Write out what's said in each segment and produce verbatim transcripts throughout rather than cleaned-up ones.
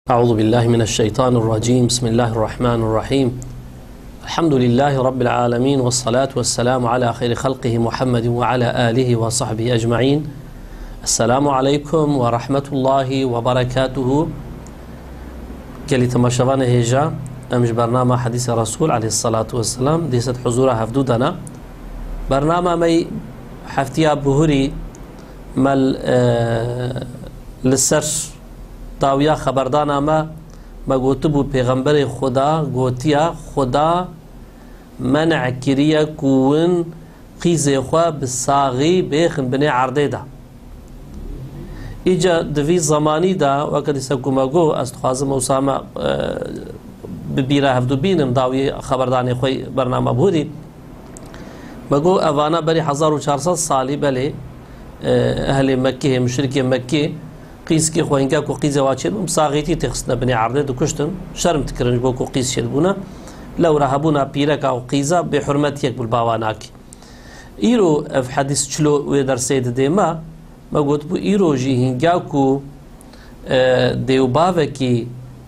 أعوذ بالله من الشيطان الرجيم. بسم الله الرحمن الرحيم. الحمد لله رب العالمين، والصلاة والسلام على خير خلقه محمد وعلى آله وصحبه أجمعين. السلام عليكم ورحمة الله وبركاته. Gelî temaşevanê hêja, em ji bernama Hedîsa Resûl aleyhissalatu vesselam dîset huzura hevdû de ne. Bernama me yê heftiya bihurî me l-, e, li ser dawiya xeberdana me, me gotibû, Pêxemberê Xuda gotiya, Xuda men'e kiriye ku win qîzê xwe bi saxî bêxin binê erdê de. Îca di vî zemanî de, weke dîsa ku me got, ez dixwazim wisa me, e, bi bîra hevdû bînim, dawiyê xeberdanê xwe yê bernama bihurî. Me got, evana berî hezar û çar sed salî belê, e, ehlê Mekkê, muşrikê Mekkê, qîzkê xwe hingê ku qîzê wa çêdibû, bi saxîtî têxistine binê erdê, dikuştin, şerm dikirin ji bo ku qîz çêdibûne. Lewra hebûna pîreka û qîza bêhurmetiyek bû li ba wan nakê. Îro ev hedîs çilo wê dersê didê me, me gotibû, îro jî hingê ku, e, dê û bavekî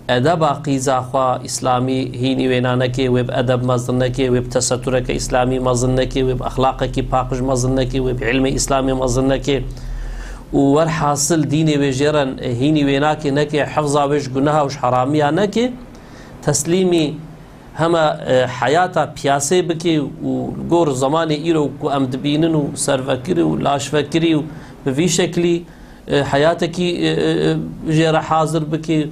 edeba qîza xwe îslamî hînî wêna neke, wê bi edeb mezin neke, wê bi tesetureke îslamî mezin neke, wê bi exlaqekî paqij mezin neke, wê bi îlmê îslamî mezin neke û werhasil dînê wê jê re hînî wê nake, neke, hifza wê ji guneha û ji heramiya neke, teslîmî hema, e, heyata piyasê bike û li gor zemanê îro ku em dibînin û servekirî û laşvekirî û bi vî şeklî, e, heyatekî, e, e, e, jê re hazir bike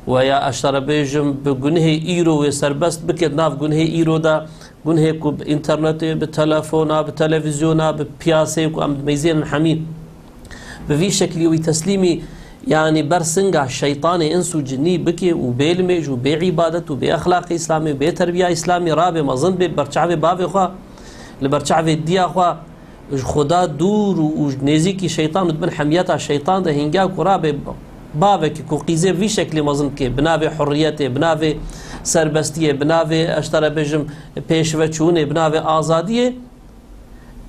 û ya ez te re bêjim, bi gunehê îro wê serbest bike, di nav gunehê îro de, gunehê ku bi înternetê, bi telefona, bi televîzyona, bi piyasê ku em dimeyzênin hemî. Bi vî şeklî wî teslîmî, yanî ber singa şeytanê ins û cinî bike û bê limêj û bê îbadet û bê exlaqê îslamî û bê terbiya îslamî rabe mezin bê, ber çavê bavê xwe, li ber çavê diya xwe, ji Xuda dûr û, û ji nêzîkî şeytan û di bin hemiyeta şeytan de hingê ku rabe bavekî ku qîzê vî şeklî mezin bike, bi navê hurriyetê, bi navê serbestiyê, bi navê, ez te re bêjim, pêşveçûnê, bi navê azadiyê,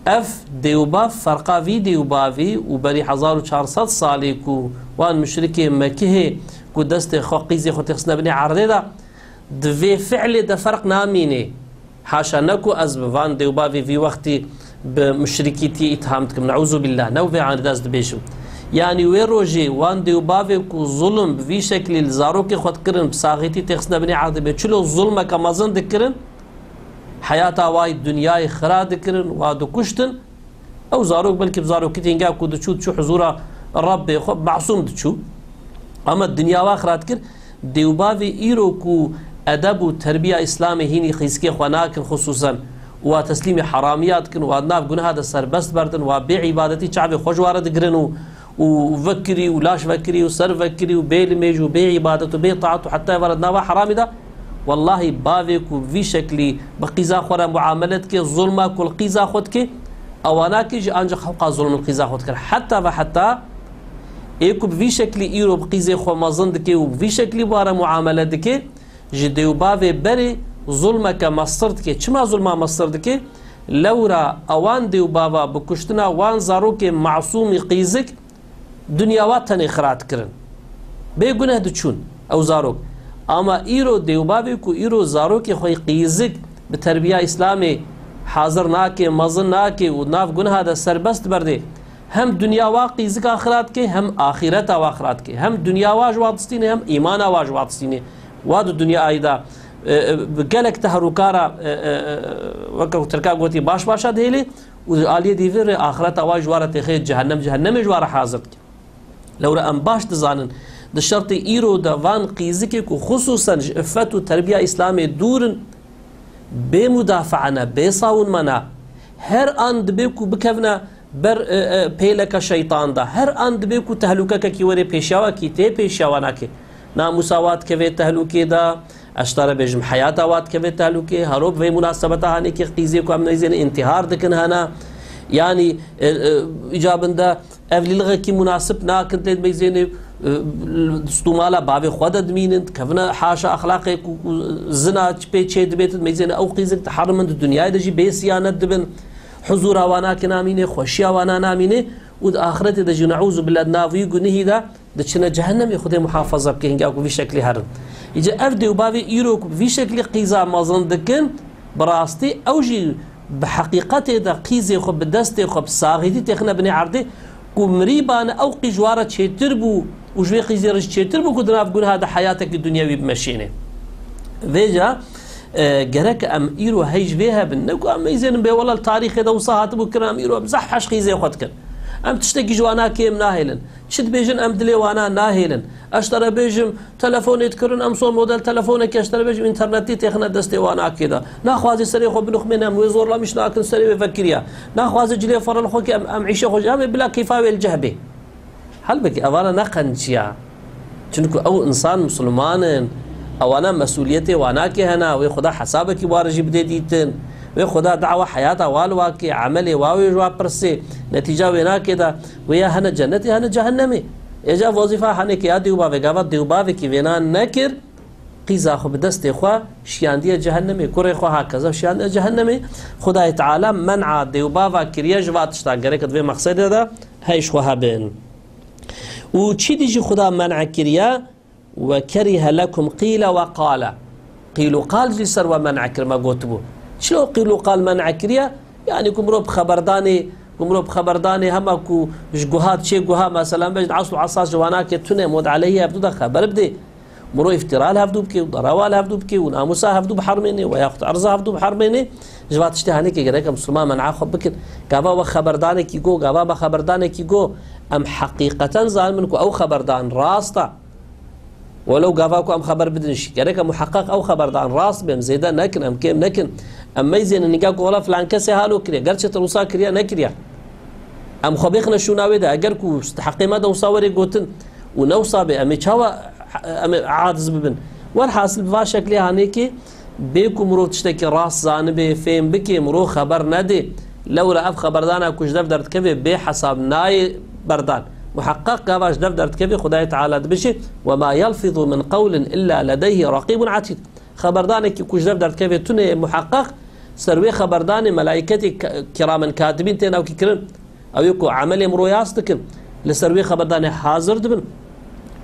Ev dê û bav, ferqa vî dê û bavî û berî hezar û çar sed salî ku wan muşrikê Mekihê ku destê xwe, qîzê xwe têxistine binê erdê de, di vê fiilê de ferq namîne. Haşa, ne ku ez bi van dê û bavê vî wextî bi muşrikîtiyê îtham dikim. Neûzûbîllah, ne wê anî de ez dibêjim. Yanî wê rojê wan dê û bavê ku zulm bi vî şeklî li zarokê xwe dikirin, bi saxîtî têxistine binê erdê, bê çilo zulmeke mezin dikirin, heyata wa yê dinyayê xira dikirin, wa dikuştin. Ew zarok belkî bi zarokî tênga ku diçû, diçû huzûra Rabbê xwe, masûm diçû. Ama dinya wa xira dikir. Dê û bavê îro ku edeb û terbiya Îslamê hînî xîskê xwe nakin, xisûsen wa teslîmê heramiya dikin, wa di nav guneha de serbest berdin, wa bê îbadetî çavê xwe ji wa re digirin û û vekirî û laş vekirî û ser vekirî û bê limêj û bê îbadet û bê taat û heta êvara di nava heramî de, wellahî bavê ku vî şeklî bi qîza xwe re muamele dike, zulma ku li qîza xwe dike, ewa nake jî ancaq hewqa zulm li qîza xwe dikir. Heta ve heta ê ku bi vî şeklî îro bi qîzê xwe mezin dike û bi vî şeklî bi wan re muamele dike, ji dê û bavê berê zulmeke mestir dike. Çima zulma mestir dike? Lewra ewan dê û bava bi kuştina wan zarokê masûmî qîzik, dinya wa tenê xira dikirin. Bê guneh diçûn ew zarok. Ama îro dê û bavê ku îro zarokê xwe yê qîzik bi terbiya Îslamê hazir nake, mezin nake û nav guneha de serbest berdê, hem dinya wa qîzika xira dike, hem axîreta wa xira dike. Hem dinya wa ji wa distîne, hem îmana wa ji wa distîne. Wa di dinyayê de, e, e, bi gelek tehlûka re, e, e, e, weke ku Tirka gotî, baş başa dihêlê û di aliyê dîvî re axireta wa ji wa re têxê cehennem, cehennemê ji wa re hazir dike. Lewra em baş dizanin, di şertê îro de van qîzikê ku xisûsen ji îffet û terbiya Îslamê dûr in, bê mudafaa ne, bê sawinma ne, her an dibe ku bikevne ber, e, e, pêleke şeytan de, her an dibe ku tehlûkekekî were pêşiya we kî, tê pêşiya we nake. Namûsa wa dikeve tehlûkê de, ez ji te re bêjim, heyata wa dikeve tehlûkê, hero bi vê munasebeta hanê kê qîzê ku em neyzêne întîhar dikin hene. Yanî, e, e, îca bin de evlîlixekî munasib nakin, tê dimeyzêne, e, stûmala bavê xwe de dimînin, dikevine haşa exlaqê ku, ku zina pê çê dibêt, dimeyzêne ew qîzik diherimin, di dinyayê de jî bê siyanet dibin, huzûra wana ki namîne, xweşiya wana namîne û di axiretê de jî neûzûbillah di nav wî gunehî de diçine cehennemê, Xwedê muhafaza bike, hinga ku vî şeklî herin. Îca ev dê û bavê îro ku bi vî şeklî qîza mezin dikin, bi rastî ew jî bi heqîqetê de qîzê xwe bi destê xwe bi saxîtî têxine binê erdê, ku mirî bane ew qîz ji wan re çêtir bû û ji wê qîzê re jî çêtir bû ku di nav gunaha de heyatekî dunyewî bimeşîne. Vêca, e, gerek em îro hey ji vê hebin. Ne ku em meyzênin bê wela li tarîxê de wisa hatibû kirin, em îro em zehf heş qîzê xwe dikin. Em tiştekî ji wana kêm nahêlin. Çi dibêjin em dilê wana nahêlin. Ez ji te re bêjim, telefonê dikirin, em son model telefonekê, ez ji te re bêjim, înternetî têxine destê wana kê de. Naxwaze serê xwe binixmêne, em wê zorlamîş nakin, serê wê vekiriya. Naxwaze cilê ferel xwe ke em, em îşê xwe ji, em ê bila keyfa wê li ceh bê. Halbekî evana ne qenciya. Çunku ew însan misilman in, ewana mesûliyetê wana kê hena, wê Xuda hesabekî wa re jî bidê dîtin. Wê Xuda dawa heyata wa li wa kê, emelê wa wê ji wa pirsê. Netîca wê nakê de, wê ya hene cennetê, hene cehennemê. Êca wezîfa henekê ya dê û bavê, gava dê û bavekî vêna nekir, qîza xwe bi destê xwe şiyandiye cehennemê, kurê xwe hakeza şiyandiye cehennemê. Xudayê Teala men'a dê û bava kiriye ji va tiştan, gerek di vê mexsedê de hey ji xwe hebin. Û çi dî jî Xuda men'a kiriye? "Ve kerihe lekum qîle ve qale." Qîl û qal jî ser we men'a kir, me gotibû. Çilo qîl û qal men'a kiriye? Yanî ku mirov bi xeberdanê, ku mirov bi xeberdanê hema ku ji guha diçê guha, mesela bêjin esl û esas ji wana ke tune mod aleyhî hevdû de xeber bidê. Mirov îftira li hevdû bike û derawa li hevdû bike û namûsa hevdû bihermêne we yaxud erza hevdû bihermêne, ji va tiştê hanê ke gerek e misilman men'a xwe bikin. Gava we xeberdanekî go, gava me xeberdanekî go, em heqîqeten zanibin ku ew xeberdan rast e. Welew gava ku em xeber bidin jî, gerek e muheqeq ew xeberdan rast be, em zêde nekin, em kêm nekin. Em meyzênin, nîga ku wela filan kesê halo kiriye, gerçekten wisa kiriye, nekiriye. Em xwe bêxine şûna wê de, eger ku heqê me de wisa were gotin û ne wisa be, em ê çawa, em ê aciz bibin? Werhasil bi va şeklê hanê kê, bê ku mirov tiştekî rast zanibe, fêm bike, mirov xeber nede. Lewra ev xeberdana ku ji dev derdikeve bê hesab nayê berdan. Muheqeq gava ji dev derdikeve, Xudayê Teala dibêje, "Ve ma yelfizu min qewlin illa ledeyhi reqîbun etîd." Xeberdanekî ku ji dev derdikeve tune ye muheqeq, ser wê xeberdanê melaîketê ke-, kiramen katibîn tê navkî kirin. Ew ê ku emelê mirov yas dikin, li ser wê xeberdanê hazir dibin.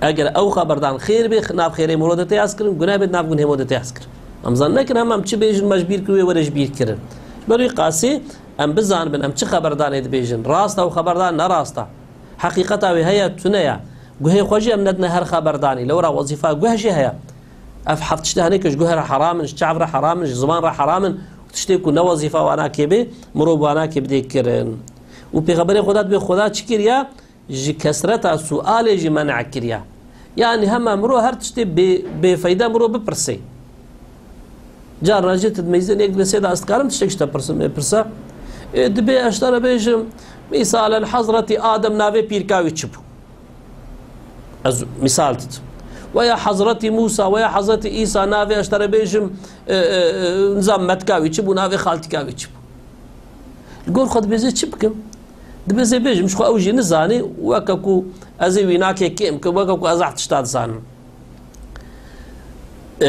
Eger ew xeberdan xêr bê, nav xêrê mirov de tê yas kirin, guneh bê, nav gunhê mirov de tê yas kirin. Em zan nekin, hema em çi bêjin, me ji bîr kir wê were ji bîr kirin. Ji ber wî qasî em bizanibin, em çi xeberdanê dibêjin. Rast e ew xeberdan, ne rast e. Heqîqeta wê heye, tune ye. Guhê xwe jî em nedine her xeberdanî. Lewra wezîfa guh jî heye. Ev heft tiştê henê ke ji guh re heram in, ji çav re heram in, ji ziman re heram in. Tiştê ku ne wezîfa wana kê bê, mirov wana kê bidê kirin. Û Pêxemberê Xweda dibê Xweda çi kiriye? Ji kesreta sualê jî men'a kiriye. Yanî hema mirov her tiştê bê, bêfeyde mirov bipirsê. Carna jî tu dimeyzên yek dibê seyda ez dikarim tiştek ji te pirsim, ê pirsa. Ê, dibê ez te re bêjim, mîsalen Hezretî Adem navê pîrka wî çi bû? Ez mîsal didim. Weya Hezretî Mûsa, weya Hezretî Îsa navê ez te re bêjim, e, e, e, nizam metka wî çi bû, navê xaltika wî çi bû? Li gor xwe dibêjê çi bikim? Dibêjê bêjim, ji xwe ew jî nizanî, weke ku ez ê wî nakê kêm kim, weke ku ez zehf tişta dizanim. Ee,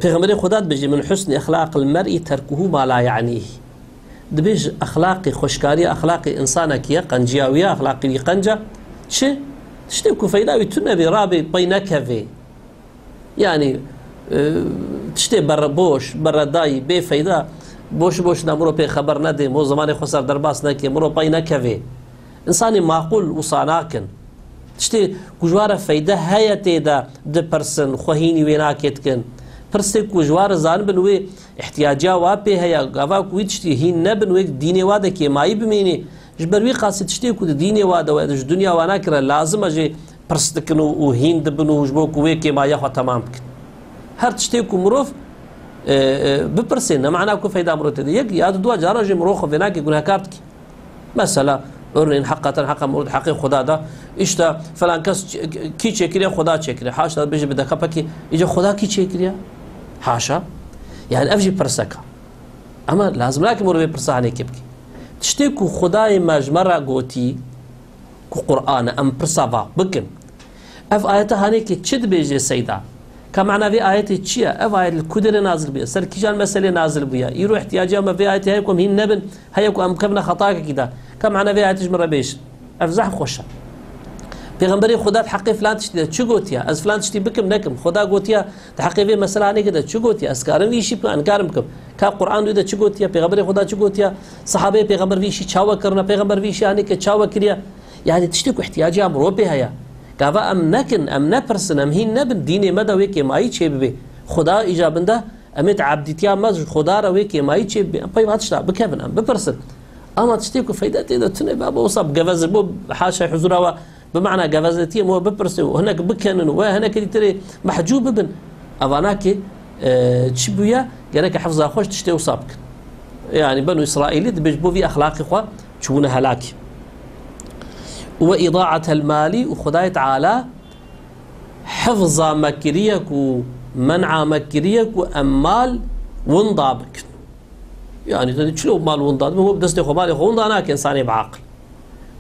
Pêxemberê Xweda dibêje, "Min husni exlaqil mer'i terkuhu ma la ya'nîh." Dibêje, exlaqê, xweşkariya exlaqê însanekî ye, qenciya wî ye, exlaqê wî qenc e. Çi? Tiştê ku feyda wî tune bê, rabê, pey nekevê. Yanî, e, tiştê bere boş, beredayî, bê feyda, boş boş na mirov pê xeber nedê, mirov zimanê xwe ser derbas neke, mirov pey nekevê. Însanê maqûl wisa nakin. Tiştê ku ji wa re feyde heye tê de dipirsin, xwe hînî wê nakê dikin. Pirsê ku ji wa re zanibin wê îhtiyaciya wa pê heye, gava ku wî tiştî hîn nebin, wê dînê wa de kêmayî bimînî. Ji ber wî qasî tiştê ku di dînê wa de we ji dinya wa nakire lazim e jê pirs dikin û, û hîn dibin û ji bo ku wê kêmayiya xwe temam bikin. Her tiştê ku mirov, e, e, bipirsê, ne mana ku feyda mirov tê de. Yek ya di dua cara jê mirov xwe vê nakê gunehkar dikî. Mesela, örneğin, heqeten heqa mirov di heqê Xuda de, işte, falan kes ç-, kî çêkiriye, Xuda çêkiriye. Haşa, bêje bi dekapekî, îca Xuda kî çêkiriye? Haşa. Yani ev jî pirsek e. Ama lazim nake mirov vê pirsa hanê kê bike. Tiştê ku Xudayê me ji me re gotî, ku Qur'an e, em pirsa va bikin. Ev ayete hanê ke çi dibêje seyda? Ka mana vê ayetê çi ye? Ev ayet li ku derê nazil bûye? Ser kîjan meselê nazil bûye? Îro ihtiyaciya me vê ayetê heye ku em hîn nebin, heye ku em bikevine xetakekî de. Ka mana vê ayetê ji min re bêj. Ev zehf xweş e. Pêxemberê Xuda di heqê filan tiştî de çi gotiya? Ez filan tiştî bikim nekim. Xuda gotiya di heqê vê meselanêkê de çi gotiya? Ez karim vî işî bikim, ez nikarim bikim. Ka Quran wê de çi gotiya? Pêxemberê Xuda çi gotiya? Sahabeyê Pêxember vî işî çawa kirina? Pêxember vî işî hanêkê çawa kiriya? Yani tiştê ku ihtiyacê ya mirov pê heye. Gava em nekin, em nepirsin, em hîn nebin, dînê me de wê kêmayî çêbibe. Xuda îcabinde em ê di ebdîtiya me ji Xuda re wê kêmayî çêbibe. Em pey va tişta bikevin, em bipirsin. Ama tiştê ku feyde tê de tune be, bo wisa bi gevezir, bo haşa huzura we, bi mana gevezetiyê me we bipirse û hinek bikenin û we hinekê dîtirê mehcûb bibin. Eva nake, e, çi bûye? Gereke hefza xwe ji tiştê wisa bikin. Yani Benu Îsraîlî dibêj bo vî exlaqê xwe çûne helakê. Û we îdaatel malî û Xwedayê Teala hefza me kiriye ku men'a me kiriye ku em mal winda bikin. Yani, te çilo mal winda dibe, destê xwe malê xwe winda nake insanê bi aqil.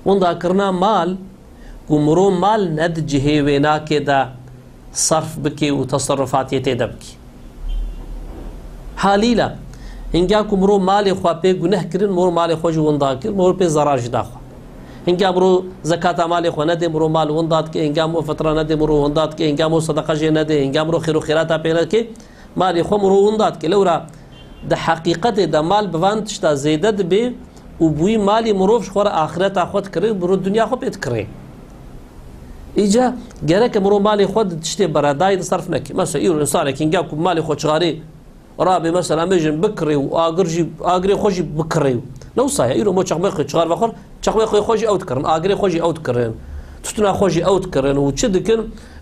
Winda kirina mal, ku miro mal ne di cihê wênakê de sarf bike û teserrufatiyê tê de bike. Halîla, hinga ku miro malê xwe pê guneh kirin, miro malê xwe jî winda kir, miro pê zerar jî da xwe. Hinga miro zekata malê xwe nede, miro mal winda dike, hinga miro fitra nede, miro winda dike, hinga miro sedeqa jê nede, hinga miro xêr û xêrata pê neke, malê xwe miro winda dike. Lewra di heqîqetê de mal bi van tişta zêde dibe û bûyî malê mirov ji xwe re axireta xwe dikire, miro dinya xwe pê dikire. Îca gereke miro malê xwe di tiştê beredayî de serf neke. Mesela îro însanekî hinga ku malê xwe çixarê rabe, mesela bêjin bikire û agir jî, agirê xwe jî bikire. Ne wisa ye, îro mo çaxmê xwe çixar vexwe, çaxmê xwe, xwe jî ew dikirin, agirê xwe jî ew dikirin, tutuna xwe jî ew dikirin û çi dikin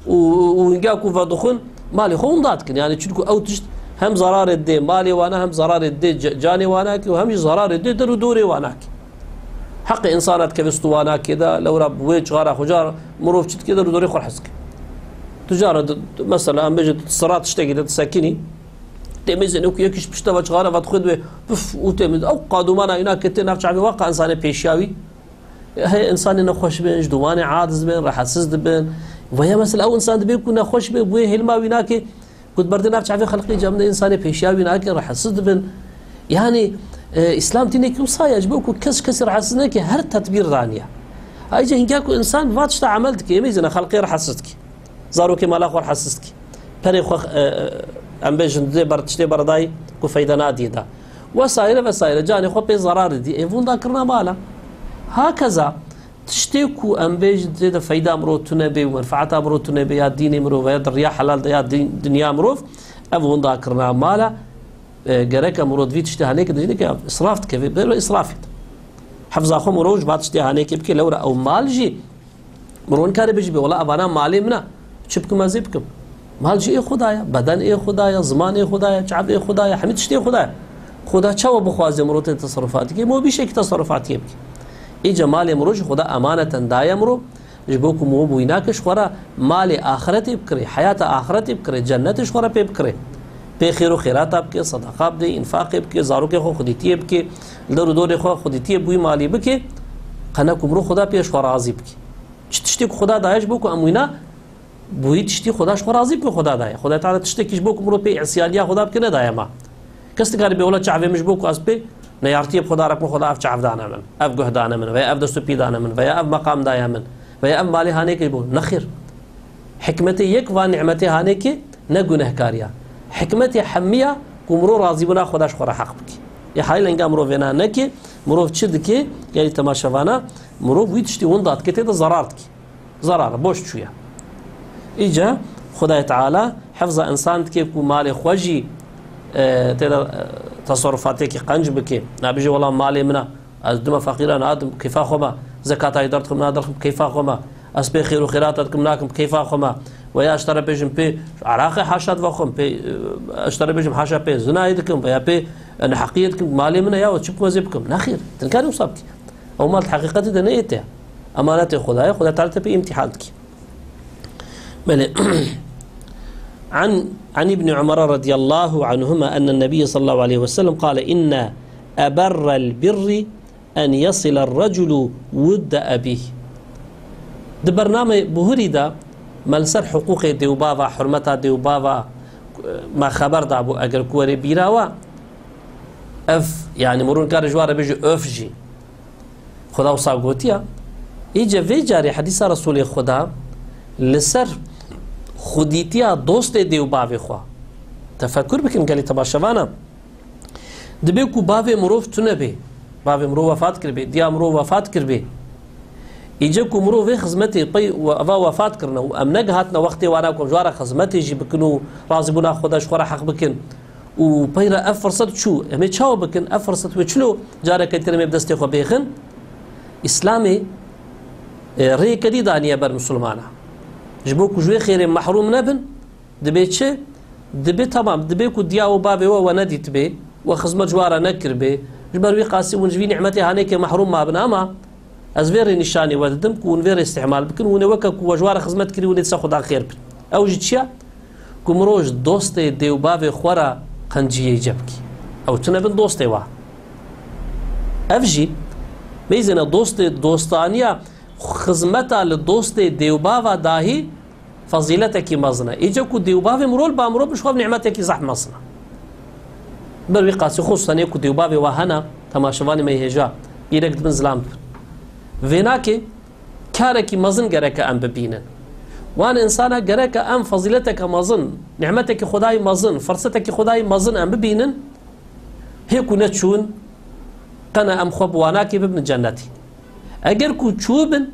û, û hinga ku vedixwin, malê xwe winda dikin. Yani çunku ew tişt hem zararê dê malê wana, hem zararê dê ca-, canê wana ki û hem jî zararê dê der û dorê wana ki. Heqê insana dikeve stûwanakê de, lewra bi wê çixara xwe car mirov çi dike, der û dorê xwe hez dike. Tu cara di, di, mesela em bêjin tu sirat tiştekî de disekinî, têmîzên ku yekî ji pişta ve çixara ve dixwe dibe, puf, û têmîz, ew qadûmana wî nake tê nav çavê we, qa insanê pêşiya wî. Heye insanê nexweş bên, ji dûmanê aciz bên, rehetsiz dibin. Veya mesela ew insan dibê ku nexweş be, bûyê hêlma wî nake, ku di berdê nav çavê xelqê cem de, insanê pêşiya wî nake, rehetsiz dibin. Yani, e, Îslam dînekî wisa ye, ji bo ku kes kesî rehetsiz neke, her tedbîr daniye. Ayrıca hinga ku insan va tişta emel dike, em ê zîne xelqê rehetsiz dike. Zarokê mala xwe rehetsiz dike. Perê xwe, e, e, em bêjin dê ber, tiştê berdayî ku feyde nadî da. Vesaire vesaire. Canê xwe pê zerarê dî. Ê, winda kirina mala. Hakeza, tiştê ku em bêjin dê de feyda mirov tune bê û menfaeta mirov tune bê, ya dînê mirov, ya di riya helal de, ya dîn, dinya mirov, ev winda kirina mala, e, gereke mirov di vî tiştê hanê ke dijî dike, israf dike, vê, vê israfê de. Hefza xwe mirov ji va tiştê hanê ke bike, lewra ew mal jî Mirov nikare bêje bê, wela evana malê min e. Çi bikim ez ê bikim? Mal jî ê Xuda ye, beden ê Xuda ye, ziman ê Xuda ye, çav ê Xuda ye, hemî tişt ê Xuda ye. Xuda çawa bixwaze mirov tê teserrufatê ke, mirov bî şekî teserrufatiyê bike. Îca malê mirov jî Xuda emaneten daye mirov, ji bo ku mirov bûyî nake ji xwe re malê axiretê bikirê, heyata axiretê bikirê, cennetê ji xwe re pê bikirê. Pê xêr û xêrata bike, sedeqa bide, înfaqê bike, zarokê xwe xwedîtiyê bike, li der û dorê xwe xwedîtiyê bûyî malî bike, qe ne ku mirov Xuda pê ji xwe razî bike. Çi tiştê ku Xuda daye ji bo ku em wîna bûyî tiştî Xuda ji xwe razî bike Xuda daye. Xuda Teala tiştekî ji bo ku mirov pê îsyaniya Xuda bike nedaye me. Kes nikare bê wela çavê min ji bo ku ez pê neyartiyê bi Xuda re, ku Xuda ev çav dane min, ev guh dane min, veya ev dest û pî dane min, veya ev meqam daye min, veya ev malê hanê ke ji bo. Nexêr. Hikmetê yek van nîmetê hanê ke ne gunehkariya. Hikmetê hemiya ku mirov razîbûna Xuda ji xwe re heq bike. Ê haliyle hinga mirov vêna neke, mirov çi dike? Gelî temaşevana, mirov wî tiştî winda dike, tê de zerar dike. Zerar, boş çûye. Îca Xwedayê Teala hefza însan dike ku malê xwe jî, e, tê de, e, teserrufatêkî qenc bike. Nabêje, wela malê min e, ez dima feqîran nadim, keyfa xwe me. Zekata yê derdixim, nadirxim, keyfa xwe me. Ez pê xêr û xêrata dikim, nakim, keyfa xwe me. Veya ji te re bêjim pê eraqê haşa divaxwim, pê, e, ji te re bêjim haşa pê zinayê dikim veya pê, e, neheqiyê dikim, malê min e ya, çi bikim ez ê bikim? Nexêr, tu nikarî wisa bikî. Ew mal di heqîqetê de ne yê te ye. Emanetê Xwedayê, Xwedayê Teala te pê îmtîhan dike. Belê. عن، عن ابن عمر رضي الله عنهما أن النبي صلى الله عليه وسلم قال: إن أبر البر أن يصل الرجل ود أبيه. Di bernamê buhurî de me li ser hiqûqê dê û bava, hurmeta dê û bava, me xeber dabû, eger ku were bîra we, ev, yani, mirov nikare ji wan re bêje öf jî. Xuda wisa gotiya, Îce vê carê hedîsa Resûlê Xuda li ser xwedîtiya dostê dê û bavê xwe. Tefekur bikin gelî temaşevana. Dibê ku bavê mirov tune bê, bavê mirov wefat kiribê, diya mirov wefat kiribê. Îce ku mirov vê xizmetê pey we-, eva wefat kirine û em negihatine wextê wana ku em ji wan re xizmetê jî bikin û razîbûna Xuda ji xwe re heq bikin. Û pey re ev firset çû. Em ê çawa bikin? Ev firset wê çilo careke din em ê bi destê xwe bêxin? Îslamê, e, rêyeke dî daniye ber misilmana. Ji bo ku ji wê xêrê mehrûm nebin, dibê çi? Dibê temam, dibê ku diya û bavê we we nedîtibê, we xizmet ji wan re nekiribê, ji ber wî qasî hûn ji vî nîmetê hanêkê mehrûm mabin, ama ez vê rê nîşanî we didim ku hûn vê rê îstîmal bikin, hûn ê weke ku we ji wan re xizmet kirî, hûn ê disa Xudan xêr bin. Ew jî çiya? Ku mirov ji dostê dê û bavê xwe re qenciyê cebkî. Ew tune bin dostê wa. Ev jî meyzêne dostê, dostaniya xizmeta li dostê dê û bava dahî fezîletekî mezin e. Îce ku dê û bavê mirov li ba mirov bin, ji xwe nîmetekî zehf mezin e. Ber wî qasî xusûsen ê ku dê û bavê wa hene, temaşevanê me yê hêja, pîrek dibin, zilam dibin. Vênakê karekî mezin gereke em bibînin. Wan însana gereke em fezîleteke mezin, nîmetekî Xwedayî mezin, firsetekî Xwedayî mezin em bibînin, hê ku neçûn, qene em xwe bi wanakê bibin cennetî. Eger ku çûbin,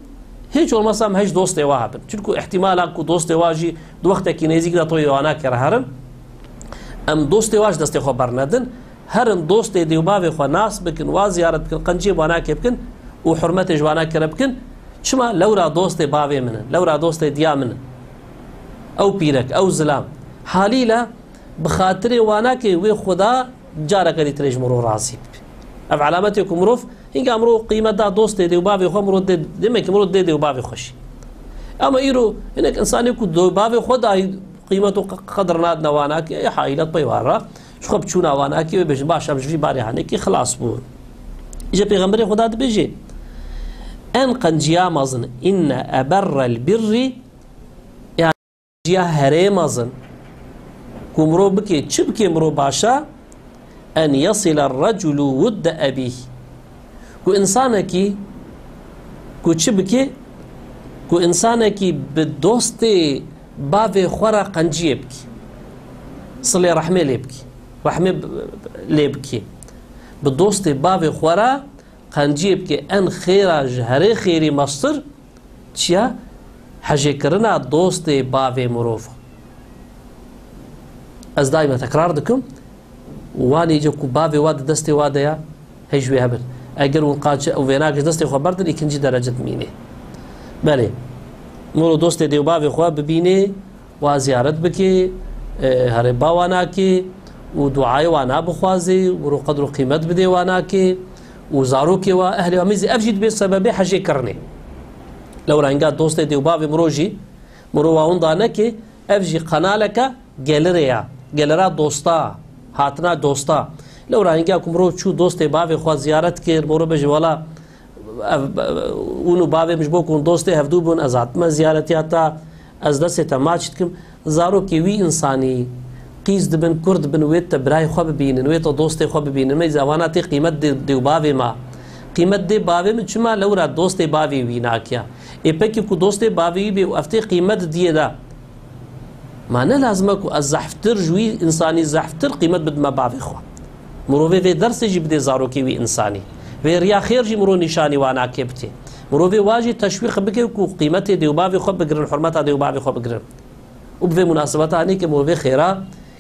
hiç olmazsa em hej dostê wa hebin. Çunku îhtîmala ku dostê wa jî di wextekî nêzîk de toyê wanakê re herin, em dostê wa ji destê xwe bernedin. Herin dostê dê û bavê xwe nas bikin, wa ziyaret bikin, qenciyê wanakê bikin û hurmetê ji wanakê re bikin. Çima? Lewra dostê bavê min in, lewra dostê diya min in. Ew pîrek, ew zilam. Halîle bi xatirê wanakê wê Xuda careke dî tirê ji mirov razî bibe. Ev alametê ku mirov, hînga mirov qîmet da dostê dê û bavê xwe, mirov dê, demek ki mirov dê dê û bavê xwe jî. Ama îro hinek însanê ku dê û bavê xwe dahî qîmet û q-, qedir nadine wanakê, ê hailet pey wan re. Ji xwe bi çûna wanakê wê bêjin, baş em ji vî barê hanekî xilas bûn. Îje Pêxemberê Xuda dibêje, en qenciya mezin, inne eberrel birrî, qenciya herê mezin ku mirov bike, çi bike mirov baş e? En yesile reculu wudde ebîh. Ku însanekî, ku çi bike? Ku însanekî bi dostê bavê xwe re qenciyê bike. Silê rehmê lê bike. Rehmê b-, lê bike. Bi dostê bavê xwe re qenciyê bike. En xêra ji herê xêrî mestir çi ye? Hejêkirina dostê bavê mirov. Ez daîme tekrar dikim, wanê îce ku bavê wa di destê wa de ye, hej wê hebin. Eger hûn qaçe û vênakê ji destê xwe berdin, îkincî derece dimînê. Belê, mirov dostê dê û bavê xwe bibînê, wa ziyaret bikê, e, herê ba wa nakê û duayê wa nabixwazê, wiro qedr û qîmet bidê wa nakê û zarokê wa, ehlê wa, mîzî, ev jî dibê sebebê hejê kirinê. Lewra hînga dostê dê û bavê mirov jî, mirov wa winda nekê, ev jî qenaleke gelirê ya, gelira dosta, hatina dosta. Lewra hînga ku mirov çû dostê bavê xwe ziyaret kir, mirov bêje, wela, ev, hûn û bavê min ji bo ku hûn dostê hevdû bûn, ez hatime ziyaretiya te, ez destê te maç dikim. Zarokê wî însanî qîz dibin, kur dibin, wê te birayê xwe bibînin, wê te dostê xwe bibînin. Meyza wana tê qîmet dê, dê û bavê me. Qîmet dê bavê min çima lewra dostê bavê wî nakiya? Ê pekî ku dostê bavê wî bê û ev tê qîmet diyê de. Ma ne lazim e ku ez zehftir ji wî însanî zehftir qîmet bidime bavê xwe. Mirovê vê dersê jî bidê zarokê wî însanî. Vê riya xêr jî mirov nîşanî wa nake bitê. Mirovê wa jî teşwîq bike ku qîmetê dê û bavê xwe bigirin, hurmeta dê û bavê xwe bigirin. Û bi vê munasebeta hanê ke mirovê xêra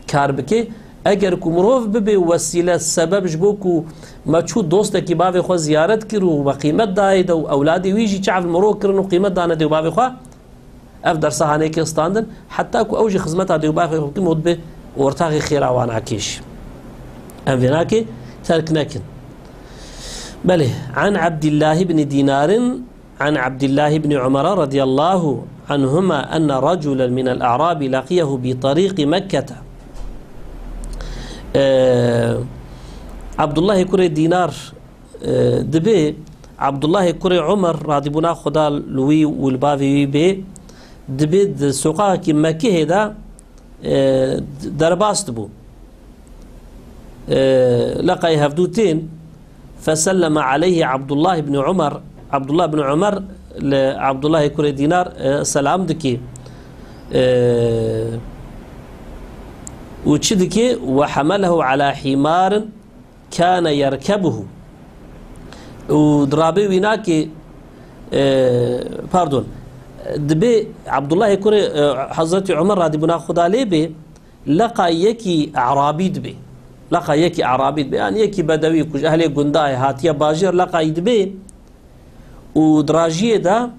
kar bike, eger ku mirov bibe wesîle, sebeb ji bo ku me çû dostekî bavê xwe ziyaret kir û me qîmet dayê de û ewladê wî jî çav li mirov kirin û qîmet dane dê û bavê xwe, ev dersa hanê ke standin, heta ku ew jî xizmeta dê û bavê xwe bikin û dibe ortaxê xêra wan akê jî. Em vê nakê terk nekin. Belê, an Ebdîllahî bin Dînarin عن عبد الله بن عمر رضي الله عنهما أن رجلا من الأعراب لقيه بطريق مكة. Ee, Abdullahê kurê Dînar, e, dibê, Abdullahê kurê Umer, radîbûna Xuda li wî û li bavê wî bê, dibê di soqaxekî Mekihê de, e, derbas dibû. E, leqay hevdû tên, feselleme aleyhi Abdullah ibn Umer, Abdullah ibn Umer li Abdullahê kurê Dînar, e, selam dikê. E, û çi dikê? "Ve hamelehu ala himarin kâne yerkebuhu." Û dirabê wî nakê, e, pardon, dibê Abdullahê kurê, e, Hezretî Umer radîbûna Xuda lê bê, leqa yekî E'rabî dibê. Leqa yekî E'rabî dibê. Yani yekî bedewî ku ji ehlê gundayê hatiye bajêr leqayî dibê û dirajiyê de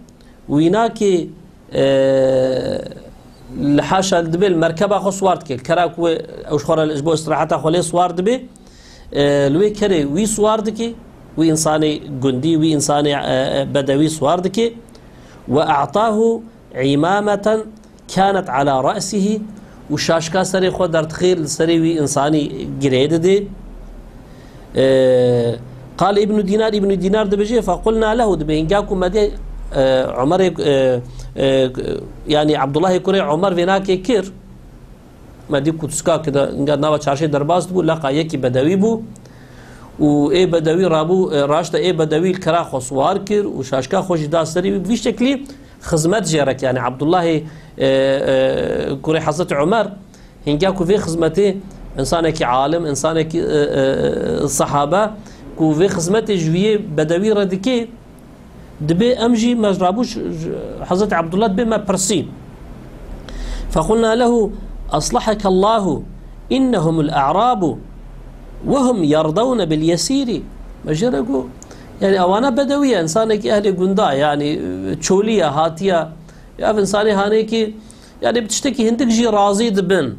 wînakê, e, li haşa dibê li merkeba xwe siwar dike. Kera ku ew ji xwe re ji bo istiraheta xwe lê siwar dibê, e, li wê kerê wî siwar dike, wî însanê gundî, wî însanê, e, e, bedewî siwar dike. "Ve a'tahu îmameten kânet ala ra'sihî", û şaşka serê xwe derdixê li serê wî însanî girê didê. Ee, qal Îbnû Dînar, Îbnû Dînar dibêje, "Fequlna lehu", dibê, hinga ku me dê, e, Umerê, e, e, yanî Abdullahê kurê Umer vênakê kir, me dî ku tiska ki de, hinga nava çarşê derbas dibû, leqa yekî bedewî bû. Û ê bedewî rabû, e, raşte ê bedewî li kera xwe siwar kir û şaşka xwe jî da serî wî. Bi vî şeklî xizmet jê re kir. Yani Abdullahê, e, e, kurê Hezretî Umer, hinga ku vê xizmetê, însanekî alim, însanekî, e, e, sahabe, ku vê xizmetê ji wî yê bedewî re dike, dibê em jî me rabû ş-, ş-, Hezretî Abdullah dibê me pirsî. "Fequlna lehu, aslahakallahu, innehumul a'rabu, ve hum yerdawne bil yesîrî." Me jê re got, yani, ewana bedewî ye, însanekî ehlê gunda, yani, çolî ye, hatiye. Ya ev însanê hanê ki, yani, bi tiştekî hindik jî razî dibin.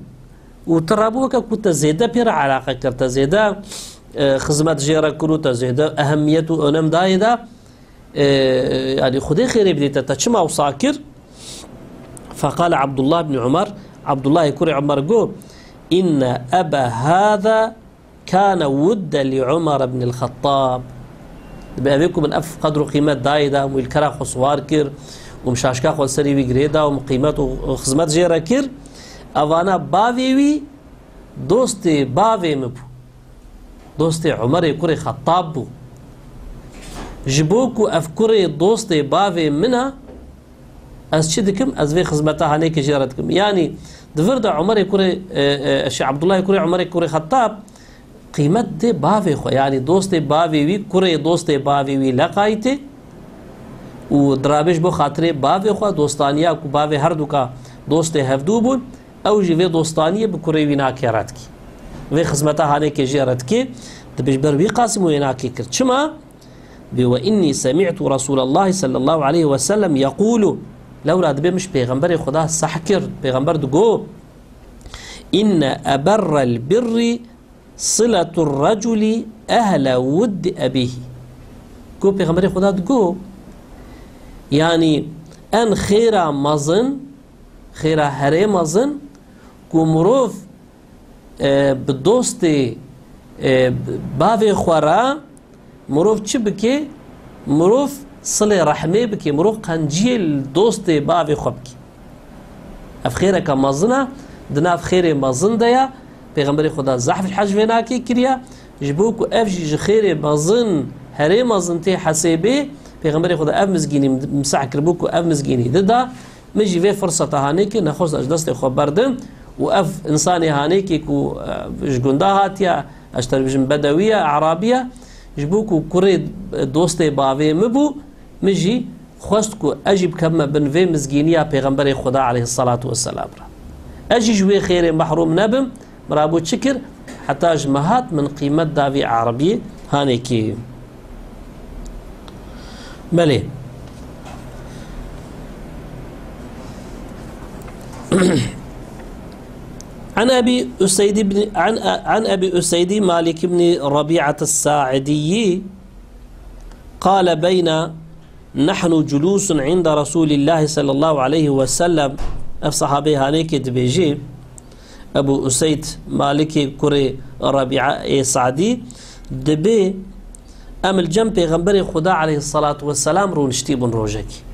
Û tu rabû weke ku te zêde pê re eleqe kir, te zêde, e, xizmet jê re kir û te zêde ehemmiyet û önem dayê de, e, yani, Xwedê xêrê bidê te, te çima wisa kir? Feqale Abdullah ibn Umar, Abdullahê kurê Umar got, "Inne ebe hâza kâne wudde li Umar ibn el-Xettab." Dibê evê ku min ev qedr û qîmet dayê da, min li kera xwe siwar kir, û min şaşka xwe li serî wî girê da, û min qîmet û xizmet jê re kir, evana bavê wî dostê bavê min bû. Dostê Umerê kurê Xettab bû. Ji bo ku ev kurê dostê bavê min e, ez çi dikim? Ez vê xizmeta hanêkê jê re dikim. Yanî di vir de Umerê kurê, e, e, şey, Abdullahê kurê Umerê kurê Xettab qîmet dê bavê xwe. Yanî dostê bavê wî, kurê dostê bavê wî leqayî tê û dirabê ji bo xatirê bavê xwe, dostaniya ku bavê herduka dostê hevdû bûn, ew jî vê dostaniyê bi kurê wî nakê re dikî. Vê xizmeta hanêkê jê re dikê, dibê ji ber wî qasî min wê nakê kir. Çima? Bê, "Ve innî semî'tu Resûlallahî sallallahu aleyhi ve sellem yeqûlu." Lewra dibê min ji Pêxemberê Xweda seh kir. Pêxember digo, "Inne eberrel birrî siletur recûlî ehle wuddi ebîhî." Ku Pêxemberê Xweda digo, yanî en xêra mezin, xêra herê mezin, ku mirov, e, bi dostê, e, bavê xwe re mirov çi bike? Mirov silê rehmê bike, mirov qenciyê li dostê bavê xwe bike. Ev xêreke mezin e, di nav xêrê mezin de ye. Pêxemberê Xweda zehf ji hej vê nakê kiriye. Ji bo ku ev jî ji xêrê mezin, herê mezin tê hesêbê, Pêxemberê Xweda ev mizgînî mseh kiribû ku ev mizgînî dida. Min jî vê firseta hanê kir, nexwest ez ji destê xwe berdim û ev însanê hanê kê ku, e, ji gunda hatiye, ez ji te re bijim bedewî ye, e'rabî ye, ji bo ku kurê dostê bavê min bû, min jî xwest ku ez jî bikevime bin vê mizgîniya Pêxemberê Xweda aleyhisselatu vesselam re. Ez jî ji wê xêrê mehrûm nebim, min rabû çi kir? Heta ji me hat min qîmet da vî e'rabî hanê kê. Belê. عن أبي أسيد بن، عن، عن أبي أسيد مالك بن ربيعة الساعدي قال: بين نحن جلوس عند رسول الله صلى الله عليه وسلم. Ev sahabê hanê kê dibêjê, Ebu Useyd Malikê kurê Rabîa ê Sadî dibê, em li cem Pêxemberê Xuda aleyhissalatu vesselam rûniştî bûn rojekî.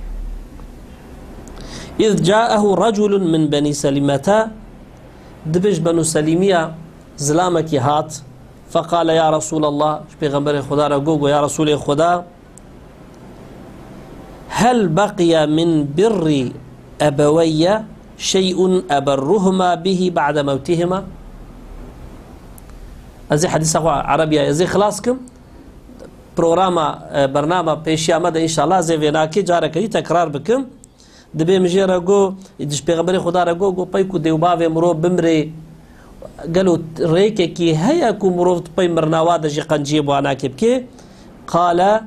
إذ جاءه رجل من بني سلمة، dibê ji Benû Selîmiya zilamekî hat, فقال: يا رسول الله، ji Pêxemberê Xuda re got, got, ya Resûlê Xuda, هل بقي من بر أبوي شيء أبرهما به بعد موتهما؟ Ez ê hedîsa xwe erebiya ez ê xilas kim. Programa, e, bernama pêşiya me de înşallah ez ê vênakê careke dî tekrar bikim. Dibê min jê re got, ji Pêxemberê Xuda re got, got, pey ku dê û bavê mirov bimrê, gelo rêkekî heye ku mirov di pey mirina wa de jî qenciyê bi wanakê bike? Qale,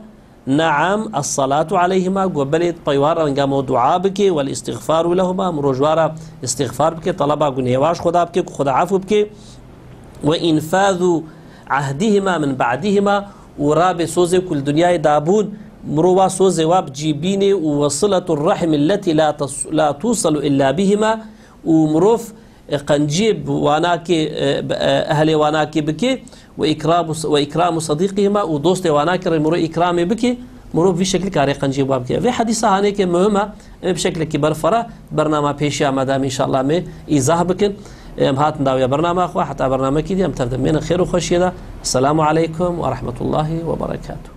نعم، الصلاة عليهما، got belê, di pey wan re renga me dua bike, والاستغفار لهما، mirov ji wan re îstîxfar bike, teleba gunehê wan ji Xuda bike, ku Xuda efû bike, وإنفاذ عهدهما من بعدهما، û rabê sozê ku li dinyayê dabûn, mirov wa sozê wa bi cî bînê, û وصلة الرحم التي لا تص-، لا توصل إلا بهما، û mirov e, qenciyê bi wanakê, e, bi, e, ehlê wanakê bike, وإكرام، وإكرام صديقهما، û dostê wanakê re mirov îkramê bike, mirov vî şeklî karê qenciyê bi wan bike. Vê hedîsa hanêkê muhim e, em ê bi şeklekî berfere bernama pêşiya me de em înşallah em ê îzah bikin. Em hatin dawiya bernama xwe, heta bernamekî dî em tev de mênin xêr û xweşiyê de. Esselamu aleykum ve rahmetullahi ve berekatuhu.